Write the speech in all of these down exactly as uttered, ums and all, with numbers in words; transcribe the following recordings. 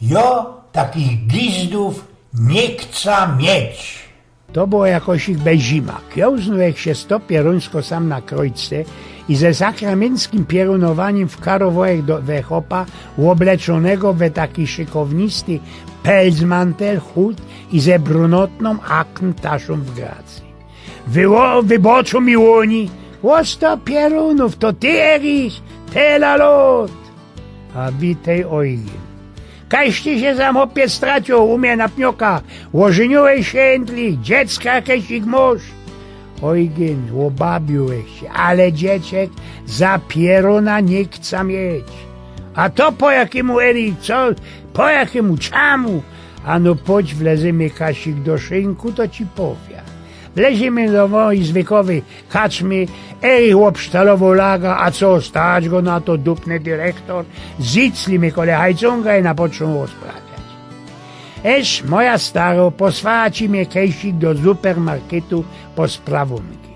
Jo takich gizdōw niy chcã mieć. To było jakoś ich bez zima. Kiołznōł ech sie sto pierōnsko sam na krojce i ze sakramynckim pierōnowanim wkarowoł ech do, we chopa, ôbleczōnego we taki szykownisty pelcmantel, chut i ze brunotnōm akntaszōm w gracji. Wyło-, wyboczōm mi łōni. Ło sto pierōnōw, to ty, Erich? Tela lot! A witej, Ojgyn. Kajś ty sie sam, chopie, straciōł u mie na pnioka? Ôżyniōłeś sie endlich, dziecka jakeś ich mosz? Ojgyn, ôbabiōł ech sie, ale dzieciek za pierōna niy chcã mieć. A to po jakymu, Erich, co? Po jakymu, czamu? Ano podź, wlezymy kajś ich do szynku, to ci powiã. Wlezymy do mojij zwykowyj kaczmy, Erich ôbsztalowoł laga, a co stać go na to, dupny dyrektor? Zicli my kole hajcōnga i napoczōm rozprawiać. Esz, moja staro posłała ci mie kejsik do supermarketu po sprawōnki.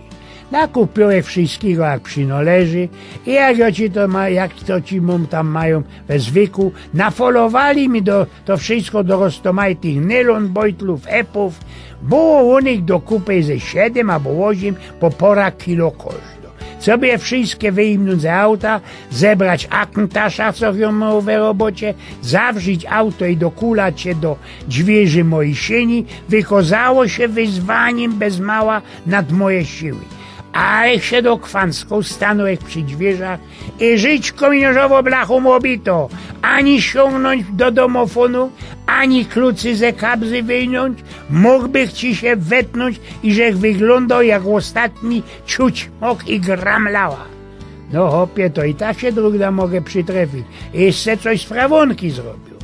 Nakupioł ech wszyskigo, jak przinŏleży, i jak jo ci to ma-, jak to ci mōm tam majōm we zwyku, nafolowali mi do to wszysko do roztōmajtych nylōn, bojtlōw, epōw. Było u nich do kupy ze siedym abo ôziym, po pora kilo kożdo. Coby je wszyske wyjimnōńć z auta, zebrać akntasza, co jōm mioł we robocie, zawrzić auto i dokulać sie do dźwiyrzy mojij szyni, wykozało sie wyzwanim bez mała nad moje siły. A ech sie dokwanskoł, stanōł ech przi dźwiyrzach i: Życzko mi nożowōm blachōm ôbito, ani siōngnōńć do domofōnu, ani klucy ze kabzy wyjmnōńć, mōgbych ci sie wetnōńć, iżech wyglōndoł jak ôstatni ciućmok i gramlała. No chopie, to i tak sie drugda mogę przitrefiyć, jeszcze coś sprawōnki zrobiōł.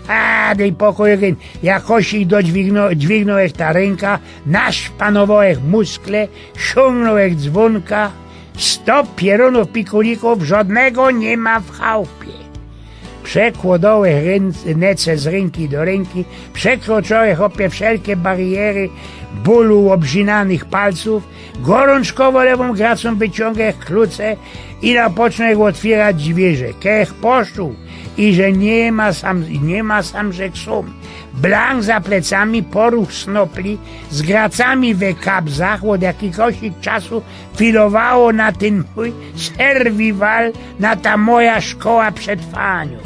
A dej pokōj, Ojgyn, jakoś ich dodźwigno-, dźwignōł ech ta rynka, naszpanowoł ech muskle, siōngnōł ech dzwōnka. Sto pierōnōw, pikulikōw, żodnego niy ma w chałpie. Przekłŏdoł ech rynce z rynki do rynki, przekroczoł ech, chopie, wszelkie bariery bōlu ôbrzinanych palcōw, gorōnczkowo lewōm gracōm wyciōngł ech kluce i napoczōnł ech ôtwiyrac dźwiyrzech. Kej ech poszōł i że niy ma sam, niy ma sam, że ksōm. Blank za plecami, poruch snopli, z gracami we kabzach, ôd jakigoś czasu filowało na tyn mōj survival, na ta moja szkoła przetrwaniŏ.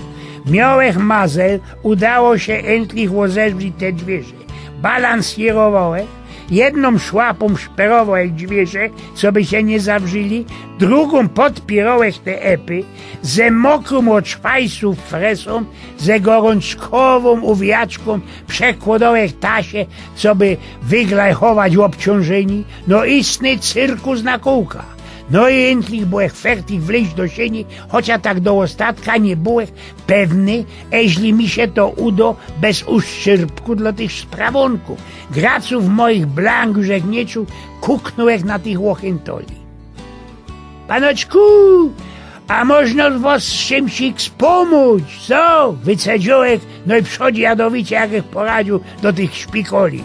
Mioł ech mazel, udało sie endlich ôzebrzić te dźwiyrzech. Balansiyrowoł ech, jednōm szłapōm szperowoł ech dźwiyrzech, coby sie niy zawrzili, drugōm podpiroł ech te epy, ze mokrōm ôd szwajsōw fresōm, ze gorōnczkowōm uwijaczkōm przekłŏdoł ech tasie, coby wyglajchować ôbciōnżyni, no istny cyrkus na kōłka. No i endlich bōł ech fertich wlyź do szyni, chociŏż tak do ôstatka niy bōł ech pewny, eźli mi sie to udŏ bez uszczerpku dlŏ tych sprawōnkōw. Gracōw mojich blank już ech niy czuł, kuknōł ech na tych ôchyntoli. Panoczku, a możno wŏs z czymś spōmōc, co? Wycedziōł ech, no i przōd jadowicie, jak ech poradziōł do tych szpikoli.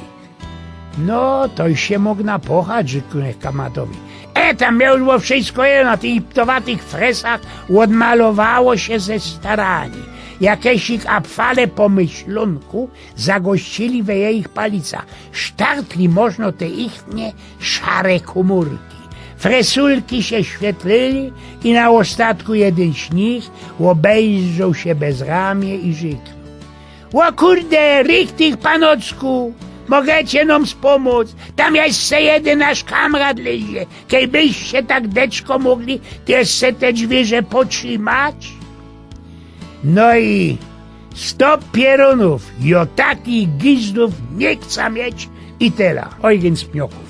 No, to już sie mōg napochać, rzeknōł ech kamatowi. E, tam mie już było wszysko jedno, na tych iptowatych fresach ôdmalowało sie ze staraniym. Jakeś ich apfale po myślōnku zagościli we jejich palicach. Sztartli możno te ichnie szare kōmōrki. Fresulki sie świetlyli i na ôstatku jedyn z nich ôbejrzoł sie bez ramie i rzeknōł: „Ô kurde, richtig, panoczku, mogecie nōm spōmōc? Tam jeszcze jedyn nasz kamrat lezie. Kejbyście tak deczko mōgli, to jeszcze te dźwiyrzech potrzimać?” No i sto pierōnōw, jo takich gizdōw niy chcã mieć i tela. Ojgyn z Pniokōw.